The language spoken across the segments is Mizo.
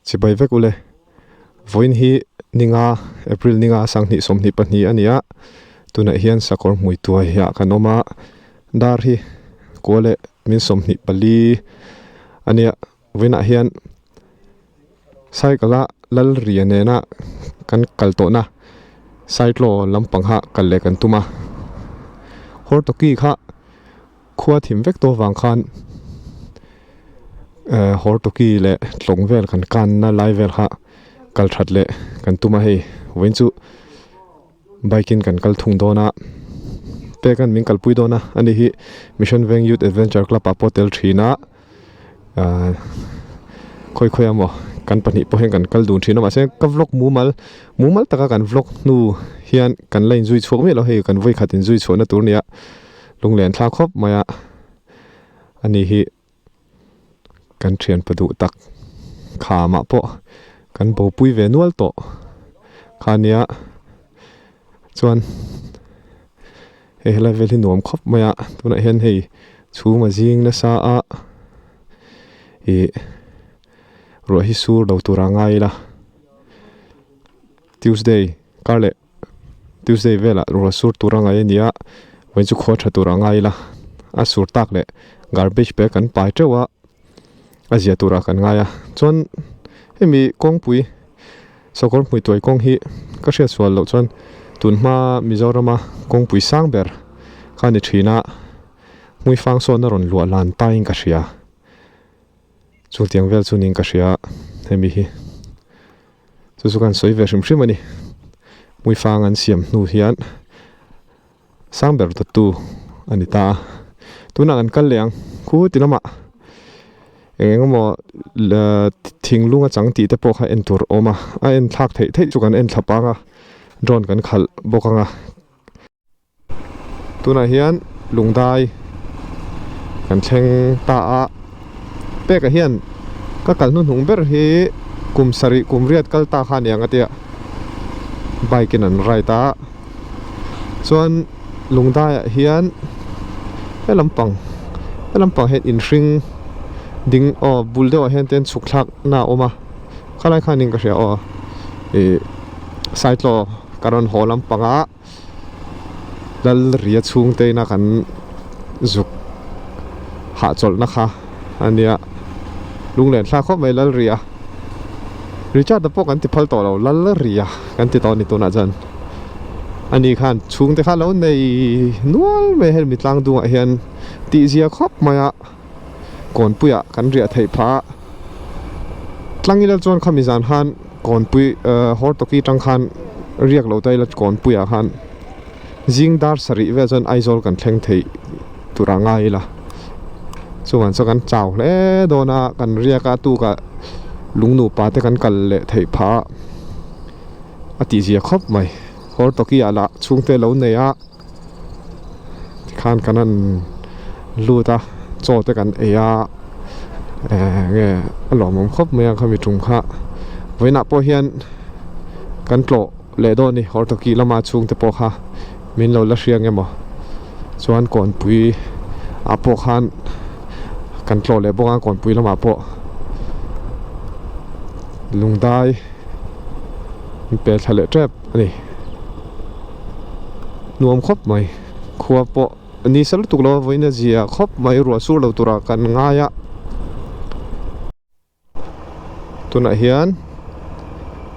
Chibai vek ule. Vawiin hi ninga April ninga sanghnih 22 a ni a, tunah hian sakawr hmui tuai ah kan awm a, dar hi kua leh min 24 a nia. Vawiinah hian cycle a lal ria nena kan kal tawhna cyclo lampang kha kal leh kan tum a, hortoki kha khua thim vek tawh vang khan eh hortoki leh tlawng vel kan kanna lai vel kha kal that leh kan tum a hei vawiin chu bike in kan kal thung dawn a pek an min kalpui dawn a ani hi Mission Veng Youth Adventure Club ah pawh tel thin a ahh khawi khawi emaw kan pahnih pawh hian kan kal dun thin a mahse ka vlog mumal mumal taka kan vlog hnu hian kan la inzui chhuak miah lo hei kan vawi khat inzui chhuahna tur a ni a lunglen thlak khawp mai a ani hi kan thian pa duh tak khamah pawh kan bopui ve nual tawh kha nia chuan hei helai vel hi nuam khawp mai a tunah hian hei chhung a zing nasa a ih ruah hi sur lo tur a ngai ila Tuesday kar leh. Tuesday velah ruah sur tur a ngaih a ni a, vawiin chu khaw tha tur a ngai ila, a sur tak leh garbage bag an pai teuh a, a zia turah kan ngai a, chuan hemi kawngpui sakawr hmuituai kawng hi ka hriat sual loh chuan tun hma Mizorama kawngpui sang ber kha a ni thin a, hmuifang sawn a rawn luah lan tain ka hria, chutiang vel chu niin ka hria hemi hi. Chu chu kan sawi ve hrim hrim a ni. Hmuifang an siam hnu hian sang ber dawttu a ni ta a. Tunah kan kal leh ang khu ti lamah eng eng emaw thinglung a chang tih te pawh kha en tur a awm a. A en thlak theih theih chu kan en thla pang a, drone kan khalh bawk ang a. Tunah hian lungdai kan thleng ta a, pekah hian ka kal hnuhnung ber hi kum sarih kum riat kal ta kha a ni ang a tia bike in an ride a chuan lungdaiah hian he lampang he lampang hian inhring ding aw bul deuhah hian te an chhuk thlak na a awm a khalai khanin ka hria aw ih saitlaw ka rawn haw lampangah. Lal ria chhungte ina kan zuk hahchawlhna kha a nia lunglen thlak khawp mai Lal ria Richard a pawh kan ti phal tawh lo Lal ria kan ti tawh a ni tunah chuan ani khan chhungte kha lo nei nual mai hemi tlang dungah hian tihzia khawp mai a kawnpuiah kan riah theih phah a tlangila chuan khami zan khan kawnpui ehh hawrtawki tang khan riak lo ta ila kawnpuiah khan zing dar sarih vel chuan Aizawl kan thleng theih tur a ngai ila chuvang chuan kan chau hle dawn a kan riak a tukah lung nupa te kan kal leh theih phah a a tihzia khawp mai hawrtawki ah lah chhungte lo nei a. Tikhan kan han lut a chaw te kan ei a eh nge a lawmawm khawp mai a khami tum kha vawiinah pawh hian kan tlawh leh dawn a ni hortoki lama chhungte pawh kha min lo la hria ang emaw chuan kawnpui ah pawh khan kan tlawh leh bawk a kawnpui lamah pawh lungdai an pe thla leh tep a ni. Nuam khawp mai khua pawh a ni sa lutuk lo a vawiin a zia khawp mai ruah sur lo turah kan ngai a tunah hian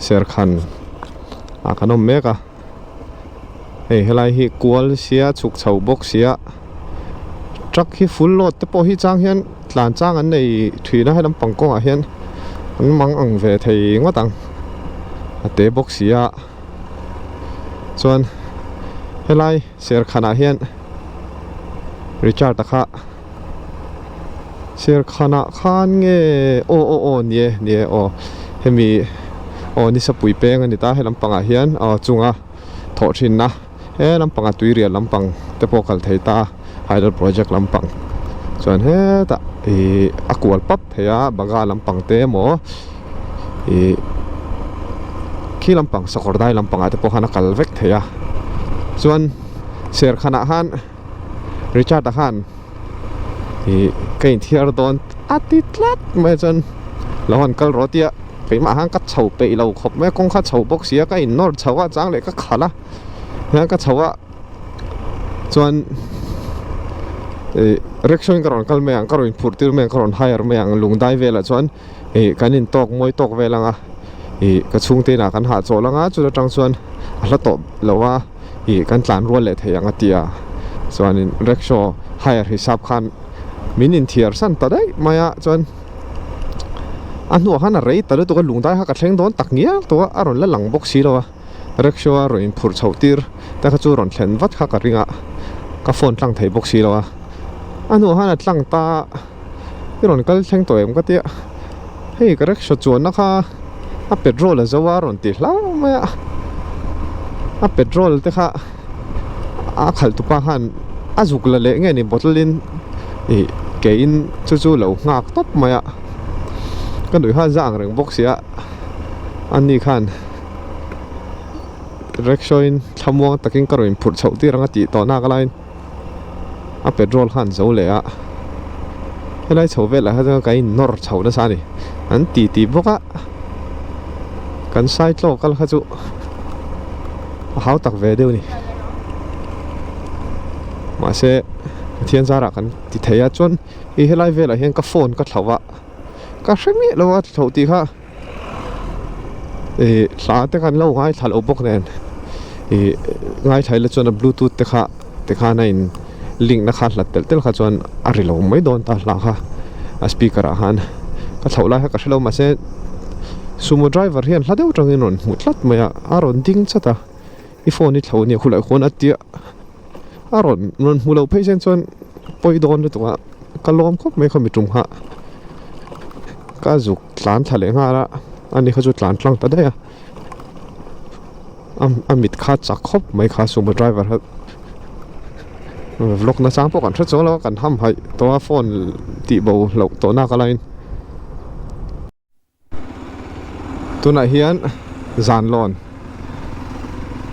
serkhan ah kan awm mek a hei helai hi kual sia chhuk chho bawk sia truck hi full load te pawh hi chang hian tlan chang an nei thin a helam pang kawngah hian an mang ang ve thei ngawt ang a te bawk sia. Chuan helai serkhanah hian Richard a kha serkhanah khan nge aw aw aw ni e ni e aw hemi aw nisapui peng a ni ta he lampangah hian aw chunga thawh thinna he lampanga tuirial lampang te pawh kal thei ta hydel project lampang chuan hetah ihh a kual pap thei a baga lampang te emaw ih khi lampang sakawr dai lampangah te pawh khan a kal vek thei a chuan serkhanah khan Richard a khan ih ka inthiar dawn a ti tlat mai chuan lo han kal rawh tia. Keimah khan ka chho peih lo khawp mai a, kawng kha chho bawk si a, ka in nawr chho a chang leh ka khalh a, hian ka chho a chuan ih rickshaw in ka rawn kal mai ang ka rawn inphurh tir mai ang ka rawn hire mai ang lungdai velah chuan ih kan in tawk mawi tawk vel ang a ih ka chhungte inah kan hahchawl ang a chuta tang chuan a hla tawh lo a ih kan tlan rual leh thei ang a ti a chuanin rickshaw hire hisap khan min inthiar san ta daih mai a chuan a hnuah khan a rei ta lutuk a lungdai kha ka thleng dawn tak ngial tawh a a rawn la lang bawk si lo a rickshaw a rawn inphurh chhoh tir te kha chu rawn thlen vat kha ka ring a ka phone tlang thei bawk si lo a a hnuah khan a tlang ta i rawn kal thleng tawh em ka tia hei ka rickshaw chuanna kha a petrol a zo a rawn ti hlau mai a a petrol te kha a khalh tupa khan a zuk la leh nge ni bottle in ih ke in chu chu lo nghak tawp mai a ka nuih kha a zang reng bawk sia ani khan rickshaw in thlamuang takin ka rawn inphurh chhoh tir ang a tih tawh nak alaiin a petrol khan zo leh a helai chho velah hian chuan kan in nawr chho nasa a ni an ti tih bawk a kan sai tlaw kal kha chu a hau tak ve deuh a ni mahse Pathian zarah kan ti thei a chuan hei helai velah hian ka phone ka thlauh a ka hre miah lo a thlauh tih kha. Ih hla te khan lo ngaithla loh bawk nen ih ngaithla ila chuan a bluetooth te kha ti khan a in link na kha hlat telh telh kha chuan a ri lo mai dawn ta hla kha a speaker ah khan ka thlauh lai kha ka hrelo mahse sumo driver hian hla deuh tangin rawn hmu tlat mai a a rawn ding chat a i phone hi thlauh a nia khulai khuan a tia a rawn rawn hmu loh phei zen chuan pawi dawn lutuk a ka lawm khawp mai khaw mi tum kha ka zuk tlan thla leh nghal a ani kha chu tlan tlang ta daih a a mit kha chak khawp mai kha sumo driver kha vlog na chang pawh kan hre chuang lo a kan hamhaih tawh a phone tih bo hlauh tawh nak alaiin. Tunah hian zan lawn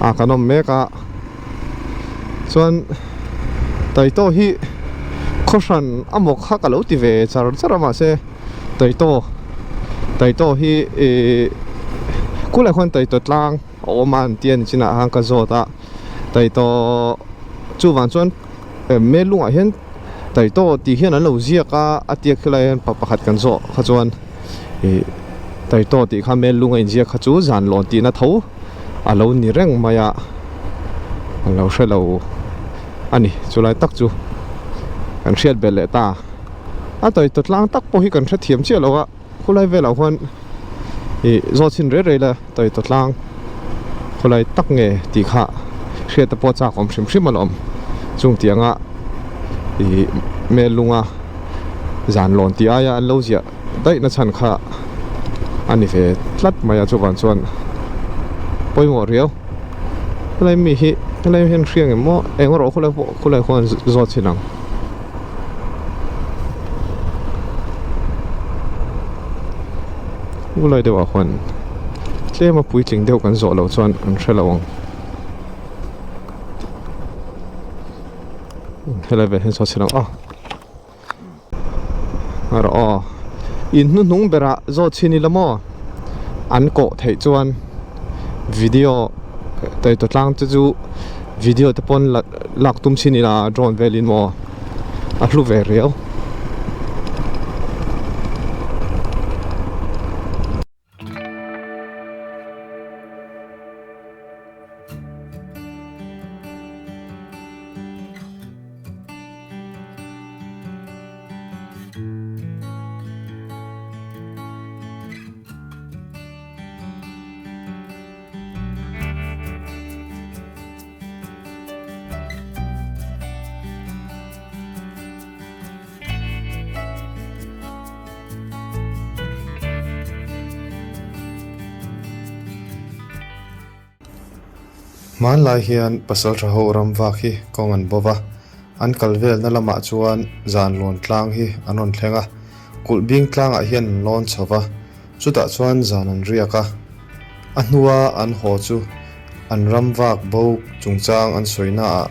ah kan awm mek a chuan Taitaw hi khaw hran a maw kha ka lo ti ve char char a mahse Taitaw Taitaw hi ihh kulai khuan Taitaw tlang a awm a an tia ni chinah khan ka zawt a Taitaw chuvang chuan Melungah hian Taitaw tih hian an lo ziak a a tiak khilai hian pa pakhat kan zawh kha chuan ih Taitaw tih kha Melung a inziak kha chu zan lawn tihna tho a lo ni reng mai a an lo hre lo a ni chulai tak chu kan hriat belh leh ta a Taitaw tlang tak pawh hi kan hrethiam chiah lo a khulai velah huan ih zawt chhin rei rei la Taitaw tlang khawlai tak nge tih kha hriat te pawh chak awm hrim hrim alawm chung tianga ih mel lunga zan lawn tih aia an lo ziah daih na chhan kha a ni ve tlat mai a chuvang chuan pawimawh riau helai mi hi helai hian hriang em maw eng erawh khawlai pawh khawlai khuan zawt chhin ang. Khulai deuhah khuan tlem a puitling deuh kan zawh loh chuan an hre lo ang helai vel hian sawn chhin ang aw a rawh aw in hnuhnung berah zawt chhin ila maw an kawh theih chuan video tawi tlang te chu video te pawn lak tum chhin ila drone velin maw a hlu ve riau. Hmanlai hian pasal tha ho ram vak hi kawng an bo va, an kal velna lamah chuan zan lawn tlang hi an rawn thleng a, kulh bing tlangah hian an lawn chho va, chutah chuan zan an riak a. A hnua an haw chu an ram vak bo chungchang an sawi naah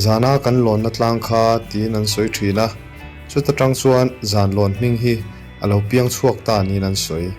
Zana kan lawnna tlang kha tiin an sawi thin a, chuta tang chuan zan lawn hming hi a lo piang chhuak ta niin an sawi.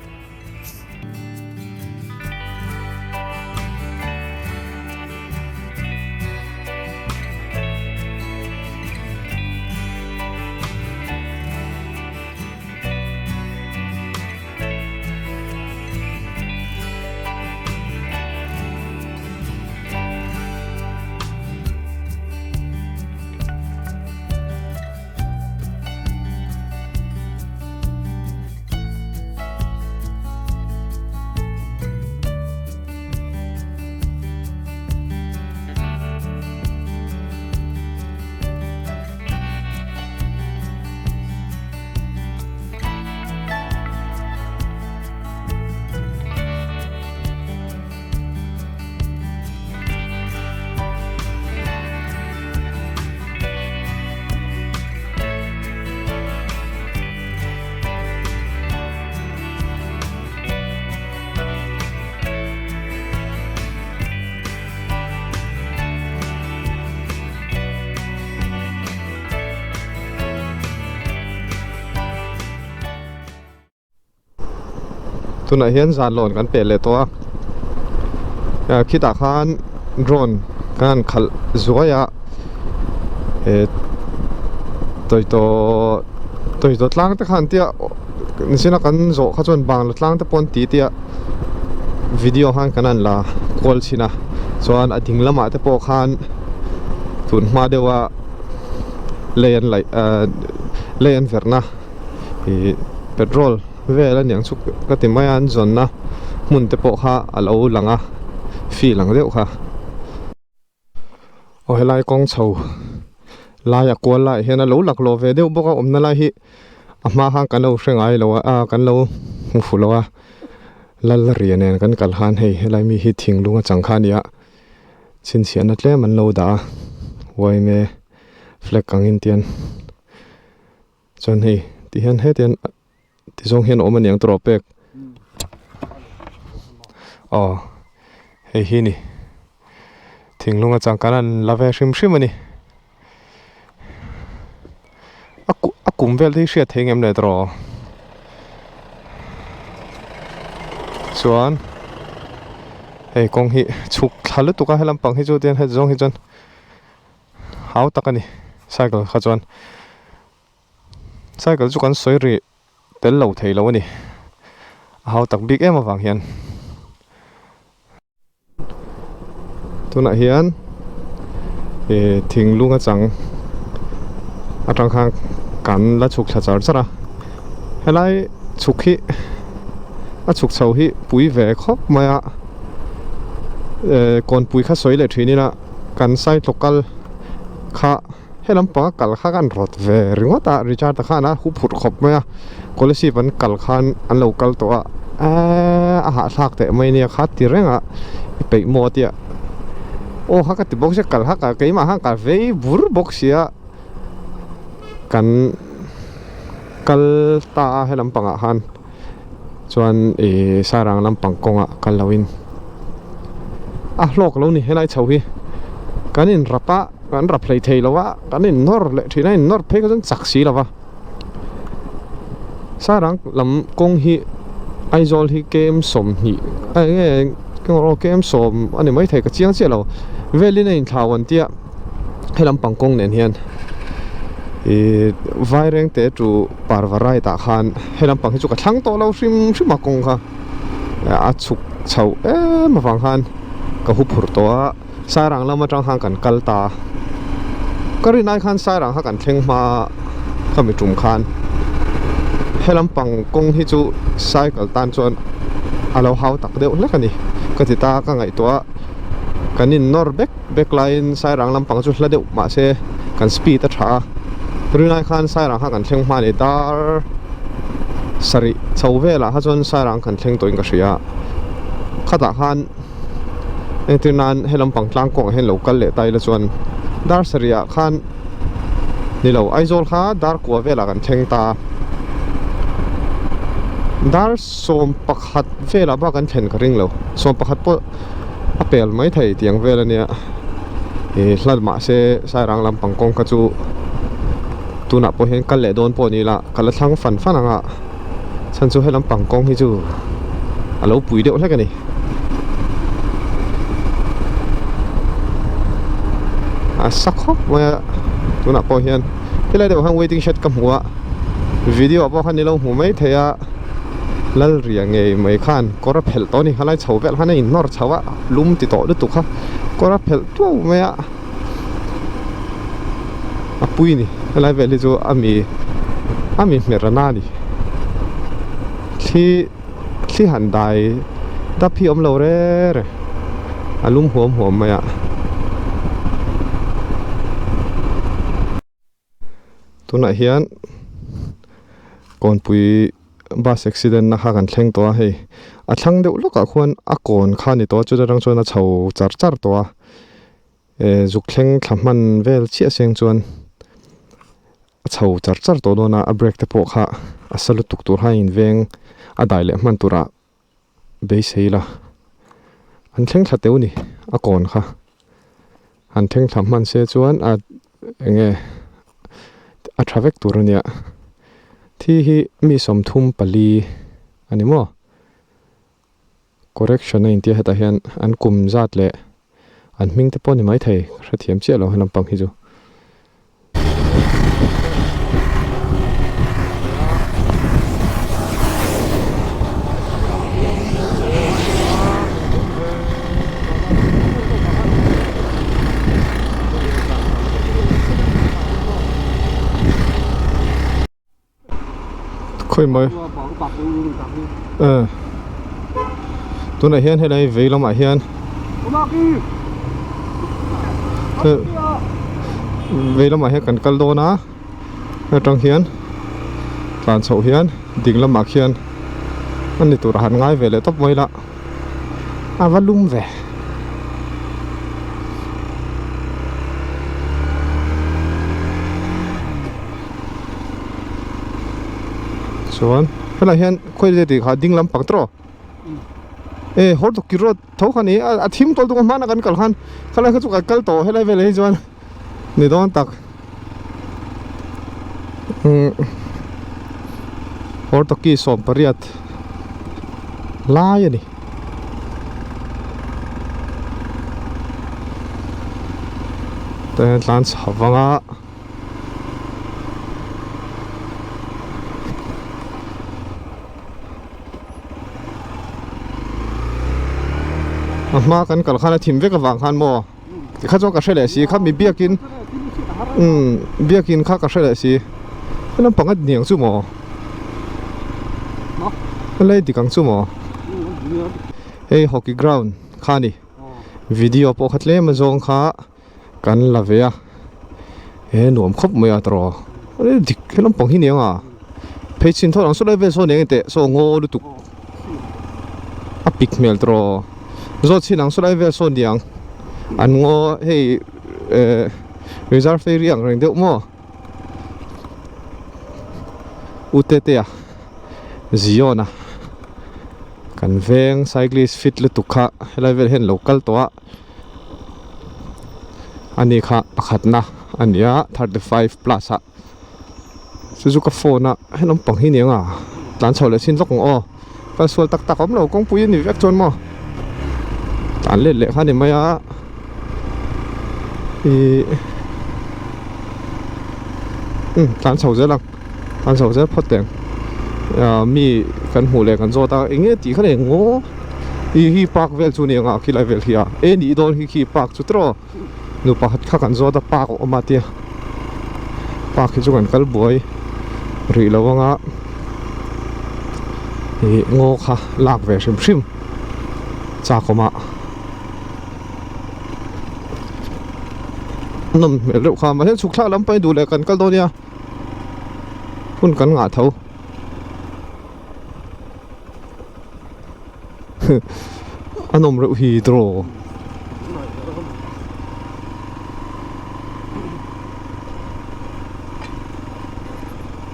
Tunah hian zan lawn kan peh leh tawh a, khitah khan drone kan han khalh zuai a, he tawitaw tawitaw tlang te kha an tia nichina kan zawh kha chuan bangla tlang te pawh an ti tia video khan kan han la kual chhin a, chuan a ding lamah te pawh khan tun hma deuha lei an laih ahh lei an verhna ih petrol vel a niang chu ka ti mai a an zawnna hmun te pawh kha a lo lang a feel ang deuh kha. Aw helai kawng chho lai a kual laiah hian a lo laklawh ve deuh bawk a awmna lai hi a hma khan kan lo hre ngai lo a ah kan lo hmu fuh lo a lal riah nen kan kal khan hei helai mi hi thinglung a chang kha a ni a chhinchhiahna tlem an lo dah a uaime flag angin tian chuan hei ti hian hetiang ti zawng hian a awm aniang tawrh pek aw hei hi ni thinglung atang kan han la ve hrim hrim a ni a a kum vel te hi hriat thei ngem le tawrh chuan hei kawng hi chhuk thla lutuk a helam pang hi chu tian heti zawng hi chuan hau tak a ni cycle kha chuan. Cycle chu kan sawi rih tel lo thei lo a ni. A hau tak bik em avang hian. Tunah hian ih thinglung atang atang khan kan la chhuk thla char char a. Helai chhuk hi a chhuk chho hi pui ve khawp mai a. Eh kawnpui kha sawi leh thin ila kan cycle kal kha. He lampanga kal kha kan rawt ve ringawt a, Richard a khan a hu phurh khawp mai a, Kolasib an kal khan an lo kal tawh a, eee a hahthlak teh mai nia kha ti reng a, i peih maw tia aw kha ka ti bawk sia kal kha ka keimah khan ka vei bur bawk sia, kan kal ta a he lampangah khan chuan ih Sairang lampang kawngah kal loin a hlawk lo ni helai chho hi kan inrap a. Kan rap hlei thei lo a, kan in nawr leh thin a, in nawr phei kha chuan chak si lo va. Sarang lam kawng hi Aizawl hi kem 20 eng nge kem 10 a ni mai thei ka chiang chiah lo. Velin a inthlau an tia he lampang kawng nen hian ih Vairengte chu Parva right ah khan he lampang hi chu ka thlang tawh lo hrim hrim a kawng kha a chhuk chho em avang khan ka hu phurh tawh a. Sairang lam atang khan kan kal ta a, ka rin ai khan Sairang kha kan thleng hma ka mi tum khan he lampang kawng hi chu cycle tan chuan a lo hau tak deuh hlek a ni ka ti ta ka ngaihtuah a kan in nawr bek bek laiin Sairang lampang chu hla deuh mahse kan speed a tha a rin ai khan Sairang kha kan thleng hma a ni dar sarih chho velah kha chuan Sairang kan thleng tawhin ka hria khatah khan. Entir nan he lampang tlang kawngah hian lo kal leh ta ila chuan dar sarih ah khan ni lo Aizawl kha dar kua velah kan thleng ta a dar 11 velah bak an thlen ka ring lo 11 pawh a pel mai thei tiang vel ania ih hla mahse Sairang lampang kawng kha chu tunah pawh hian kal leh dawn pawh ni ila ka la thlang fan fan ang a. Chhan chu helam pang kawng hi chu a lo pui deuh hlek a ni. A sa khawp mai a tunah pawh hian helai deuh khan waiting shed ka hmu a video ah pawh khan nilo hmu mai thei a Lalria ngei mai khan kawr a phelh tawh a ni helai chho vel khan a inhnawr chho a lum ti tawh lutuk kha kawr a phelh tuau mai a. A pui ni helai vel hi chu a mi a mi hmer a na a ni thli thli han dai dap hi a awm lo re re a lum huam huam mai a. Tunah hian kawnpui bus accident na kha kan thleng tawh a hei a thlang deuh lawkah khuan a kawn kha a ni tawh a chuta tang chuan a chho char char tawh a eh zuk thleng thla hman vel chiah seng chuan a chho char char tawh dawn a a brake te pawh kha a sa lutuk tur kha a inveng a dai leh hman turah beisei la an thleng thla teuh a ni a kawn kha han thleng thla hman se chuan a eng nge a tha vek tur a nia thi hi mi 34 a ni maw. Correction a intia hetah hian an kum zat leh an hming te pawh a ni maithei ka hrethiam chiah lo he lampang hi chu. Khawi mai eh tunah hian helai vei lamah hian vei lamah hian kan kal dawn a atang hian tlan chhoh hian ding lamah khian a ni tur a han ngai ve leh tawp mai la a va lum ve. Chuan helaiah hian khawi zet tih kha ding lampang tawh e hawr tukki road tho kha ni a a thim tawl tuk a hmanah kan kal khan khalai kha chu kan kal tawh helai velah hi chuan ni dawn tak umm hawr tukki sawmpariat lai a ni. Tah hian tlan chho vang a. A hma kan kal khan a thim vek avang khan maw tikha chuan ka hre leh si kha mi biakin umm biakin kha ka hre leh si helam panga hniang chu maw helai dik ang chu maw hei hockey ground kha a ni video pawh kha tlem a zawng kha. Kan la ve a he nuam khawp mai a tawrh a dik he lampang hi nia nga phei chhin thawt ang saw lai vel saw nia teh saw ngaw lutuk a pik hmel tawrh zawt chhin ang saw lai vel saw niang an ngaw hei eh reserve area ang reng deuh maw u tete a zion a kan veng cyclist fit lutuk kha helai vel hian lo kal tawh a. Ani kha pakhatna a ni a 35 plus ah chu chu ka phone a he lampang hi aniang a tlan chho leh chin vak ang aw kal sual tak tak a awm lo kawngpui a ni vek chuan maw tlan let leh kha a ni mai a ihh umm tlan chho zel ang tlan chho zel phawt teh ang ah mi kan hmuh leh kan zawt a eng nge tih kha eng ngaw. Ih hi park vel chu nia nga khilai vel hi a e nih dawn hi khi park chu tiraw nu pakhat kha kan zawt a park a awm a tia park hi chu kan kal buai rih lo anga ih ngaw kha lak ve hrim hrim chak awm a nawm hmel reuh kha mahse chhuk thlak lam pawh hi duh leh kan kal dawn nia hun kan ngah tho. A nawm reuh hi draw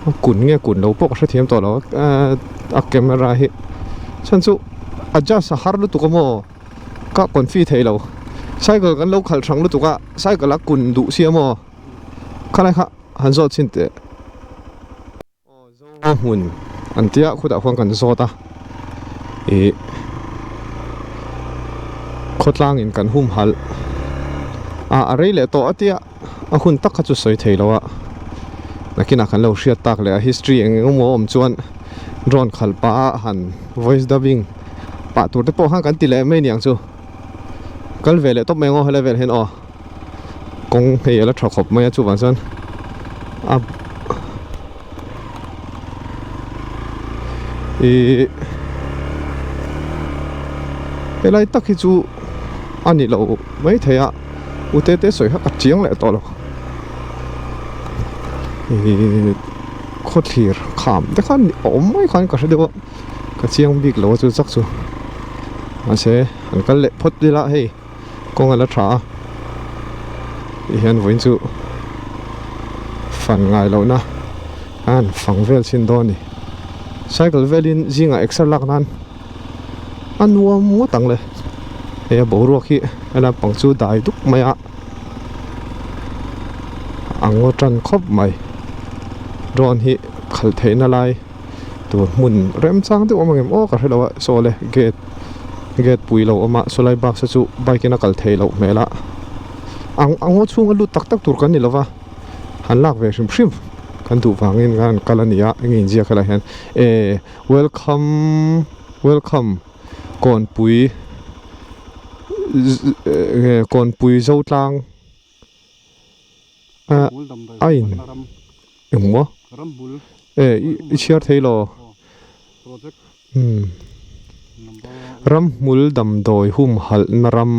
a kun nge kun lo pawh ka hrethiam tawh lo a camera hi chhan chu adjust a har lutuk a maw ka confi thei lo cycle kan lo khalh hrang lutuk a cycle a kun duh sia maw khalai kha han zawt chhin teh. Aw zo hmun an tia khutah khuan kan zawt a ih khawtlang in kan humhalh a a rei leh tawh a tia a hun tak kha chu sawi thei lo a nakinah kan lo hriat tak leh a history eng eng emaw awm chuan drone khalh pah a han voice dubbing pah tur te pawh khan kan ti leh mai niang chu kal ve leh tawp mai ang aw helai velah hian aw. Kawng hei a la tha khawp mai a chuvang chuan a ihh helai tak hi chu a ni lo maithei a u te te sawi kha ka chiang leh tawh lo ihh khawthlir kham te khan a awm mai khan ka hre deuh a ka chiang bik lo a chu chak chu mahse an kal leh phawt ila hei. Kawng a la tha a ti hian vawiin chu fan ngai lohna a han fang vel chhin dawn a ni cycle velin zingah exer lak nan a nuam ngawt ang le hei a boruak hi a lampang chu dai dup mai a a ngaw tan khawp mai drone hi khalh theihna lai tur hmun remchang deuh awm ang em aw ka hre lo a saw le gate. Gate pui lo awm a sawlai bus te chu bike in a kal theih loh hmel a a ngaw chhung a lut tak tak tur kan ni lova han lak ve hrim hrim kan duh vangin kan han kal a ni a eng nge inziak helai hian eh welcome welcome kawnpui eh kawnpui zotlang a in engmaw eh i chhiar thei lo Ramhmul damdawi humhalh na ram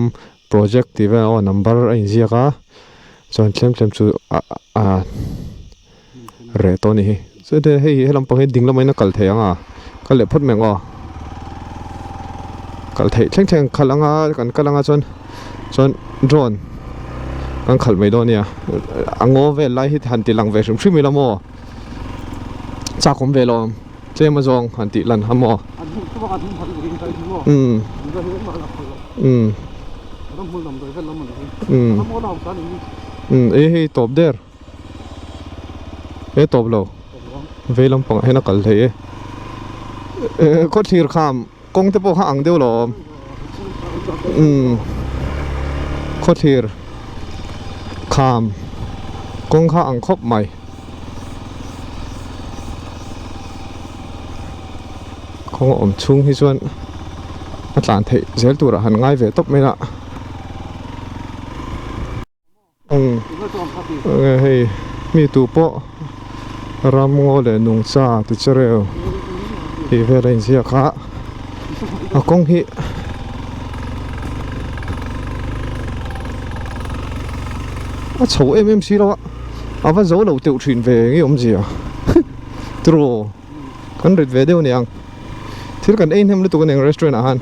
project tih vel aw number a inziak a chuan tlem tlem chu ah reh tawh a ni hi chuan hei he lampang hi ding lamah in a kal thei ang a kal leh phawt mai ang aw kal theih thleng thleng khalh anga kan kal anga chuan chuan drone kan khalh mai dawn a nia a ngaw vel lai hi han ti lang ve hrim hrim ila maw chak awm ve lo ang. Tlem a zawng han tih lan ha maw? Umm umm umm umm ei hei tawp der he tawp lo vei lampangah hian a kal thei e khawthlir kham kawng te pawh kha ang deuh lo awm umm khawthlir kham kawng kha ang khawp mai. Kawng a awm chhung hi chuan a tlan theih zel turah han ngai ve tawp mai a. Umm hei mi tu pawh ramngaw leh nungcha ti che reu tih vel a inziak a a kawng hi a chho em em si lo a a va zo lo teuh thin ve nge awmzia tiraw kan rit ve deuh aniang thil kan ei hnem lutuk aniang restaurant ah khan.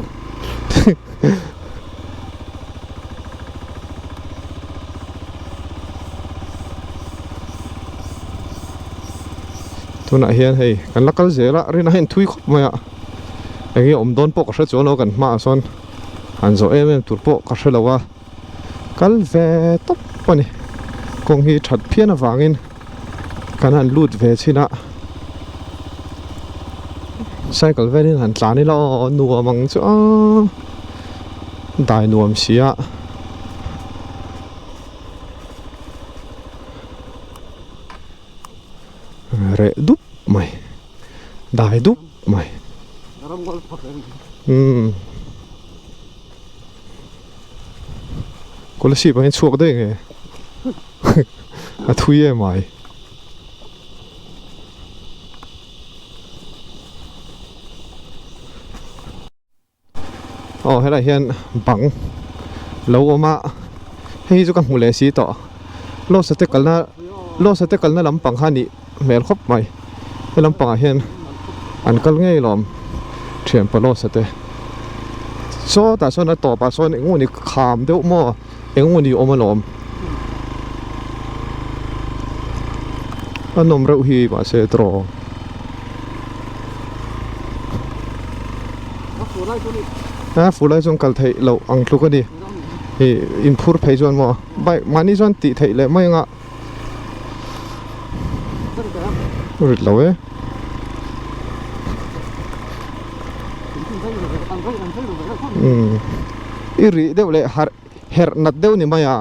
Tunah hian hei kan la kal zel a rin a hei thui khawp mai a eng nge awm dawn pawh ka hre chuan lo kan hmaah sawn han zawh em em tur pawh ka hre lo a kal ve tawp a ni kawng hi that phian avangin kan han lut ve chhin a cycle velin han tlan ila aw nuam ang chu a dai nuam si a. Reh dup mai dai dup mai umm Kolasib ah hian chhuak daih nge a thui em ai aw helaiah hian bang lo awm a hei hi chu ka hmu leh si tawh losa te kalna losa te kalna lampang kha a nih hmel khawp mai he lampangah hian an kal ngei lawm thianpa losa te sawtah sawn a tawpah sawn eng emaw ni kham deuh maw eng emaw ni awm alawm a nawm reuh hi mahse tawh. A fur lai chuan kal theih loh ang tluk a ni ih inphur phei chuan maw bike mahni chuan tih theih leh mai anga rit lo e umm i rih deuh leh harh herh nat deuh ni mai a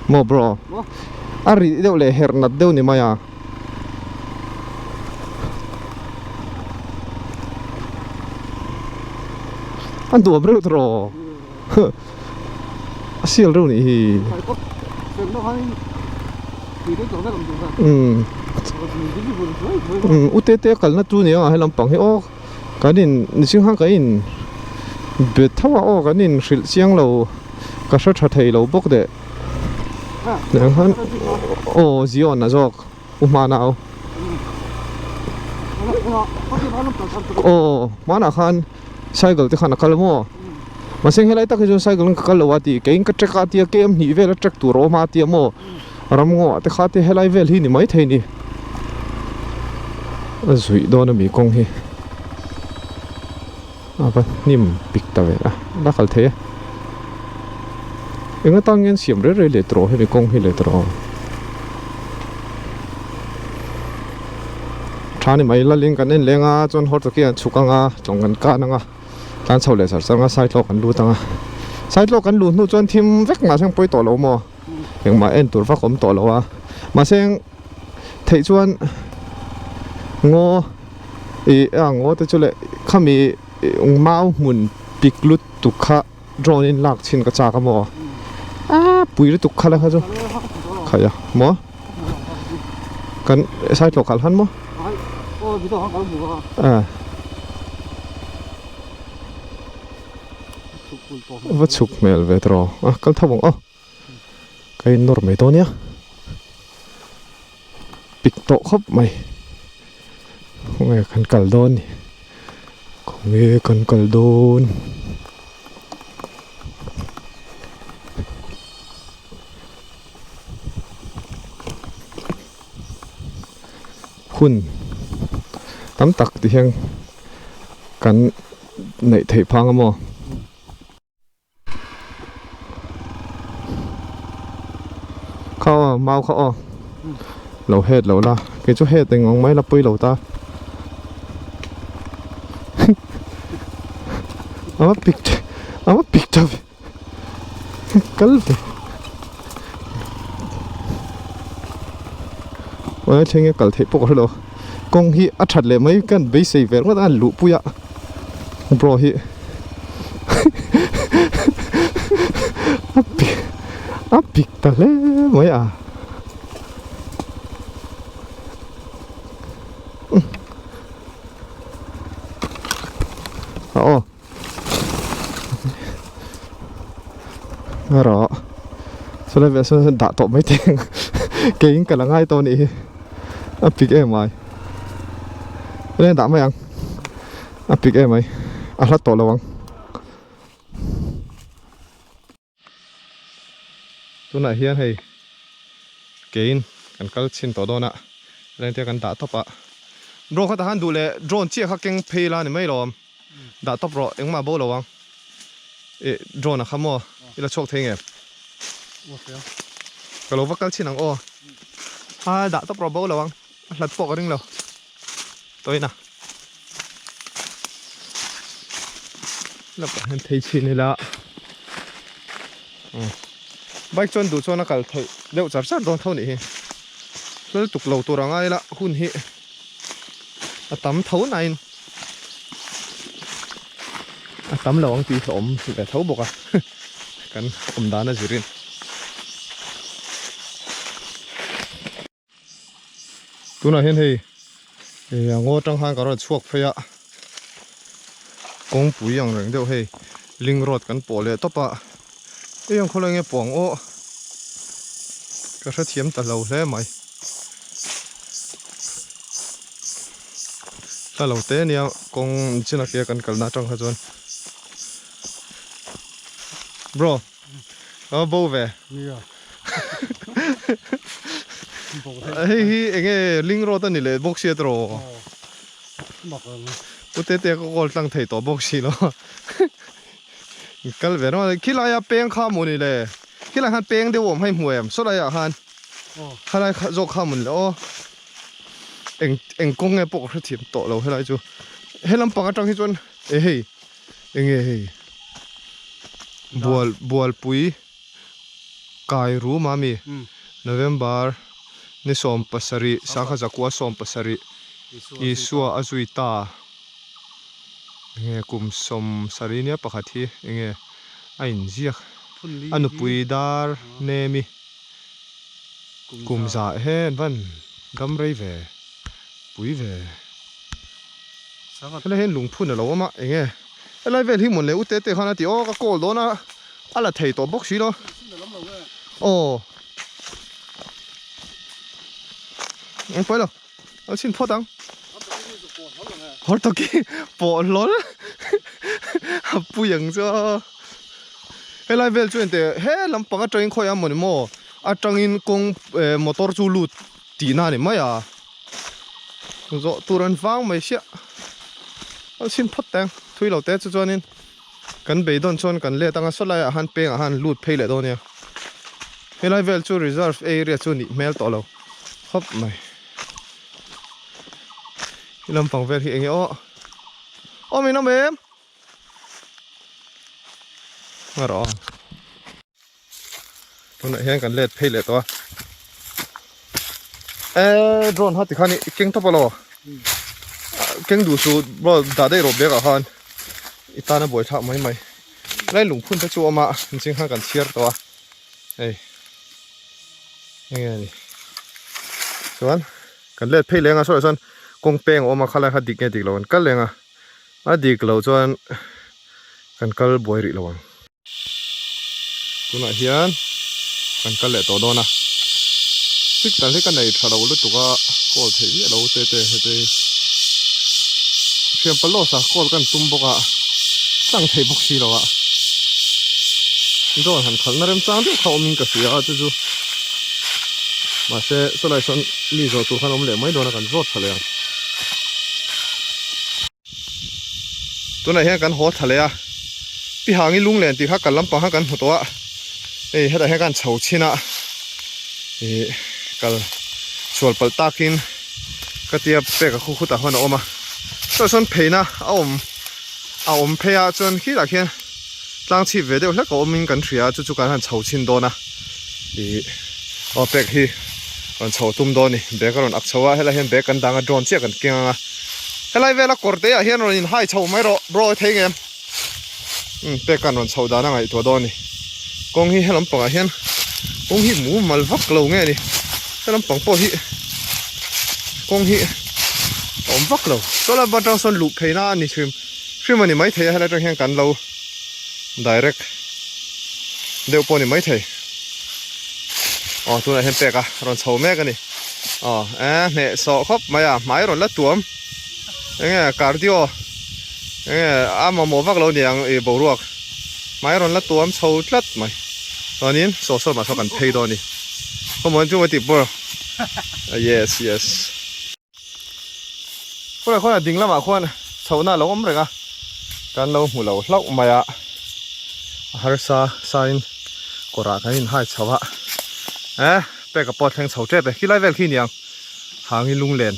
maw bro a rih deuh leh herh nat deuh ni mai a. A nuam reuh tawh a sial reuh nih hi umm u tete kalna tu nia he lampang hi aw kan in niching khan kan in be tho a aw kan in hrilh chiang lo ka hre tha thei lo bawk deh Nang khan aw Zion a zawk u hmana au aw hmanah khan cycle te khan a kal maw mahse helai tak hi chuan cycle in ka kal lo a tih keiin ka trek a tia kem hnih vel a trek tur a awm a tia maw ramngaw ah te kha te helai vel hi ni maithei ni a zuih dawn ami kawng hi a va hnim pik ta ve a la kal thei e eng atang hian siam rei rei leh tawh hemi kawng hi leh tawh tha ni mai lalin kan en leng a chuan hawr takin an chhuk ang a tlawng kan kan ang a. Tlan chho leh char char anga saitlawk kan lut anga saitlawk kan luh hnu chuan thim vek mahse ang pawi tawh lo maw engmah en tur vak awm tawh lo a mahse theih chuan ngaw ih a ngaw te chu leh khami mau hmun pik lut tuk kha drone in lak chhin ka chak a maw a pui lutuk kha la kha chu khaih a maw kan saitlawk kal han maw a va chhuk hmel ve tawh a kal tho ang aw ka in nawr mai dawn nia pik tawh khawp mai khawnge kan kal dawn ni khawnge kan kal dawn. Hun tam tak ti hian kan neih theih phang a maw. Kha aw mau kha aw lo het lo la kei chu het eng ang mai la pawi lo ta a va pik a va pik tha ve kal ve awle thleng e kal theih pawh ka hre lo kawng hi a that leh mai ka beisei ve ringawt a an luhpui a bro hi. A pik a pik ta hle mai a aw rawh chulai velah sawn dah tawh mai teh ang keiin ka la ngai tawh a nih hi a pik em ai eng dah mai ang. A pik em mai, a hlat tawh lo ang. Tunah hian hei kein kan kal chhin tawh dawn a, lengte kan dah tawp a. Drone kha tah khan duh leh drone chiah kha keng phei la ni mai lawm. Dah tawp rawh engmah bo lo ang. Ih drone a kha maw i la chhuak thei nge? Ka lo va kal chhin ang aw. A dah tawp rawh bo lo ang, a hlat pawh ka ring lo. Tawina Lapah hian phei chhin ila Bike chuan duh chuan a kal theih deuh char char dawn tho nih hi Hlal tuk lo tur a ngai ila hun hi a tam tho nain a tam lo ang tih hlawm ve tho bawk a kan awm dan a zirin. Tunah hian hei ih a ngaw atang khan ka rawn chhuak phei a kawngpui ang reng deuh hei link road kan pawh leh tawp a hei ang khawlai nge pawh ang aw ka hrethiam ta lo hle mai hla lo te ania kawng chin a ke kan kalna atang kha chuan bro. A bo ve. Nia. Hei hi enge link road a ni leh bawk sia tiraw? Mak ang. Pu Tete ka call tlang thei tawh bawk si lo. Kal ve rawh. Khilai a peng kha maw ni le? Khilai khan peng deuh awm hei hmu em? Sawlai ah khan. Khalai zawk kha maw ni le aw. Eng eng kawng nge pawh ka hrethiam tawh lo helai chu. He lampang atang hi chuan e hei. Enge hei bual bualpui kai rum a mi November ni 17 sangha zakua 70 Isua a zui ta enge kum 70 nia pakhat hi enge a inziak a nupui dar nemi kum zah hen van dam rei ve pui ve. Helai hian lungphun a lo awm a, eng nge helai vel hi mawn leh u te te khan a ti aw ka call dawn a, a la thei tawh bawk si lo aw eng pawi lo a chhin phawt ang hawr tawki pawh hlawl a pui ang chu a helai vel chu engte he lampang atangin khawiah maw ni maw atangin kawng motor chu lut tihna a ni mai a. Zawh tur an vang mai siah a chhin phawt teng thui lo te chu chuanin kan beidawn chuan kan let anga saw laiah han pengah han lut phei leh dawn nia helai vel chu reserve area chu nih hmel tawh lo khawp mai he lampang vel hi enge aw aw min awm em. Nga rawh a. Tunah hian kan let phei leh tawh a. E drone ha tikhan i keng tawp alo. Keng duh su bro dah daih rawh bag ah khan i tan a buai thlak mai mai. Lai lungphun te chu a awm a zing khan kan chhiar tawh a hei enge a ni chuan kan let phei leh anga sawi ah chuan kawng peng a awm a khalai kha dik nge dik lo an kal leng a a dik loh chuan kan kal buai rih lo ang. Tunah hian kan kal leh tawh dawn a, signal hi ka nei tha lo lutuk a, call theih miah lo te te heti thian palaws a call kan tum bawk a, tlang thei bawk si lo a, drone han khalh na remchang deuh kha awmin ka hria a chu chu mahse sawlai sawn mi zawh tur khan awm leh mai dawn a kan zawt tha leh ang. Tunah hian kan haw thla leh a, Pi Hangi Lunglen tih kha kal lampang khan kan hmu tawh a, hei hetah hian kan chho chhin a, ih kal chhual palh takin ka tia pek a khu khutah khuan a awm a, chutah chuan pheina a awm a awm phei a chuan khitah khian tlang chhip ve deuh hlek a awmin kan hria a chu chu kan han chho chhin dawn a, ih aw pek hi rawn chho tum dawn a ni bag a rawn ak chho a helai hian bag kan dang a drone chiah kan keng ang a helai vela kawr te ah hian rawn in hai chho mai rawh bro thei ngem um pek kan rawn chho dan a ngaihtuah dawn a ni kawng hi helam pangah hian kawng hi mumal vak lo nge ni helam pang pawh hi kawng hi a awm vak lo chuan a atang sawn luh phei na a ni hrim hrim a ni maithei a helai atang hian kan lo direct deuh pawh a ni maithei aw tunah hian pek a rawn chho mek a ni aw e hneh sawh khawp mai a hmai rawn la tuam enge cardio enge a mamawh vak lo niang ih boruak hmai rawn la tuam chho tlat mai chuanin saw saw mah saw kan phei dawn a ni khawmuan chu maw tih pawh yes yes. Khawlai khuan a ding lamah khuan chhohna a lo awm reng a, kan lo hmu lo hlauh mai a, a harsa sain kawrah kan inhai chho a, eh peka pawh a thleng chho tep e, khilai vel khi niang Hangi Lunglen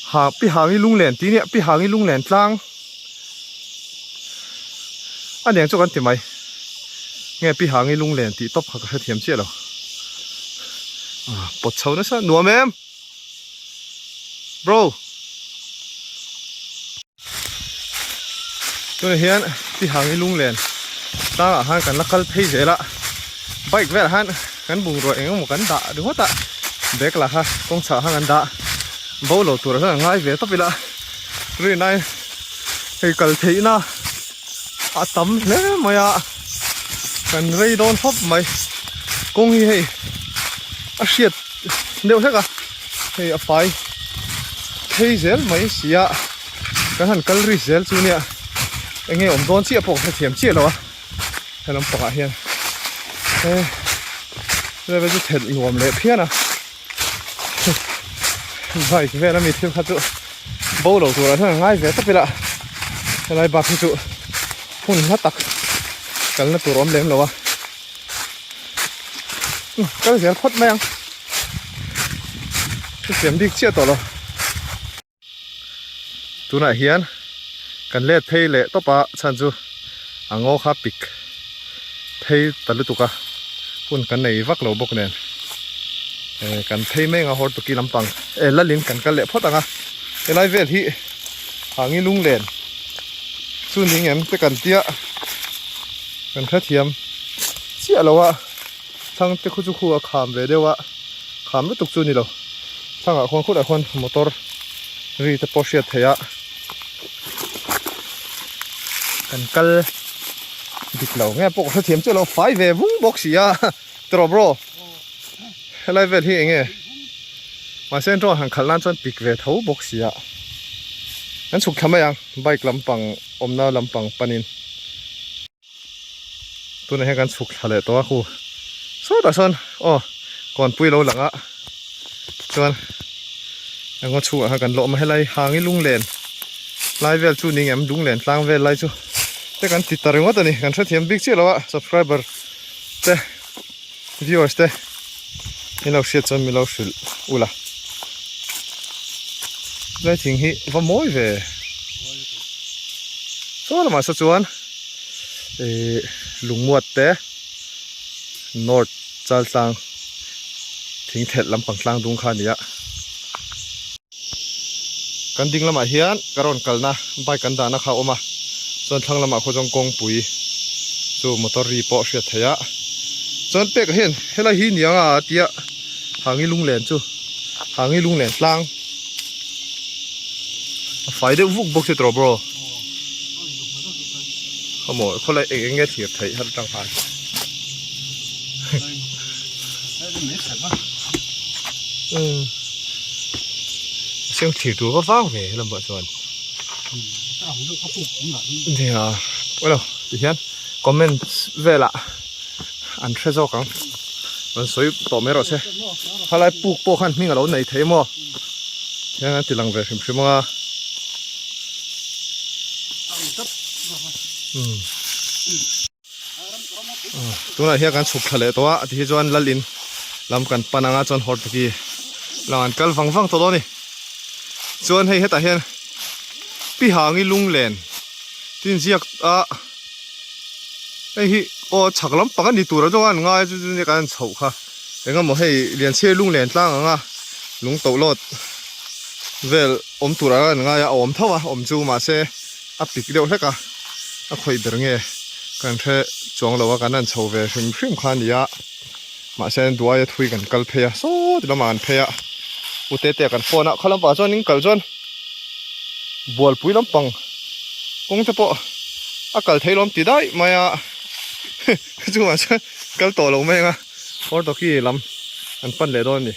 ha pi Hangi Lunglen tih nia pi Hangi Lunglen tlang a niang chu kan ti mai nge pi Hangi Lunglen tih tawp kha ka hrethiam chiah lo ah pawt chho nasa nuam em. Bro. Tunah hian ti hang hi lunglen tlangah khan kan la kal phei zel a bike velah khan kan bungrua eng emaw kan dah ringawt a bag lah kha kawng chhah khan kan dah bo lo tur chuan an ngai ve tawp ila rinai hei kal theihna a tam hle mai a kan rei dawn khawp mai kawng hi hei a hriat deuh hlek a hei a fai phei zel mai si a kan han kal ri zel chu nia eng nge awm dawn chiah pawh ka hrethiam chiah lo a he lampang ah hian he level chu thelh nuam leh phian a bike vel ami thil kha chu bo lo tur ah hian an ngai ve tawp ila helai bak hi chu hun hla tak kalna tur awm lem lo a. Kal zel phawt mai ang hetiang bik chiah tawh lo tunah hian kan let phei leh tawp a chhan chu a ngaw kha pik phei ta lutuk a hun kan nei vak lo bawk nen eh kan phei mai ang a hortuki lampang eh lalin kan kal leh phawt ang a helai vel hi hangi lunglen chu ni ngem te kan tia kan hrethiam chiah lo a thlang te khu chu khu a kham ve deuh a kham lutuk chu a ni lo thlangah khuan khutah khuan motor ri te pawh hriat theih a kan kal dik lo nge pawh ka hrethiam chiah lo fai ve vung bawk si a tiraw bro helai vel hi eng nge mahse an tawng han khalh nan chuan pik ve tho bawk si a kan chhuk thla mai ang bike lampang awmna lampang panin. Tunah hian kan chhuk thla leh tawh a khu sawtah sawn aw kawnpui lo lang a chuan engaw chhungah khan kan lawm a helai hangi lunglen lai vel chu ni ngem lunglen tlang vel lai chu te kan ti ta ringawt a ni kan hrethiam bik chiah lo a subscriber te viewers te min lo hriat chuan min lo hrilh ula helai thing hi va mawi ve saw lamah saw chuan. Ehh. Lungmuat te North Chaltlang thingthelh lampang tlang dung kha a ni a. Kan ding lamah hian ka rawn kalna bike kan dahna kha a awm a, chuan thlang lamah khaw chuan kawngpui chu motor ri pawh a hriat theih a. Chuan pekah hian helai hi niang a tia Hangi lunglen chu Hangi lunglen tlang a fai deuh vuk bawk si tawh bro. Khawmaw khawlai eng eng nge thlir theih har atang khan. Siang thlir tur va vang ve helam pah chuan. Nia awlo tihian comments velah an hre zawk ang an sawi tawh mai rawh se khalai puk pawh khan hming a lo nei thei maw hian an ti lang ve hrim hrim ang a umm tunah hian kan chhuk thla leh tawh a ti hi chuan lal in lam kan pan ang a chuan hortoki lang an kal vang vang tawh dawn a ni chuan hei hetah hian pi hangi lunglen tin ziak a. Hei hi aw chhak lampang a ni tur a zawng a an ngai a chu chu nia kan han chhoh kha eng emaw hei Lianchhiar lunglen tlang ang a lung toh lawt vel awm tur ang a an ngai a a awm tho a awm chu mahse a pik deuh hlek a a khawih ber nge kan hre chuang lo a kan han chho ve hrim hrim kha a ni a mahse duaia thui kan kal phei a saw ti lamah kan phei a u tete a kan phone a kha lampangah chuan in kal chuan bualpui lampang kawng te pawh a kal thei lawm ti daih mai a chungah chuan kal tawh lo mai ang a hortoki lam an pan leh dawn a ni.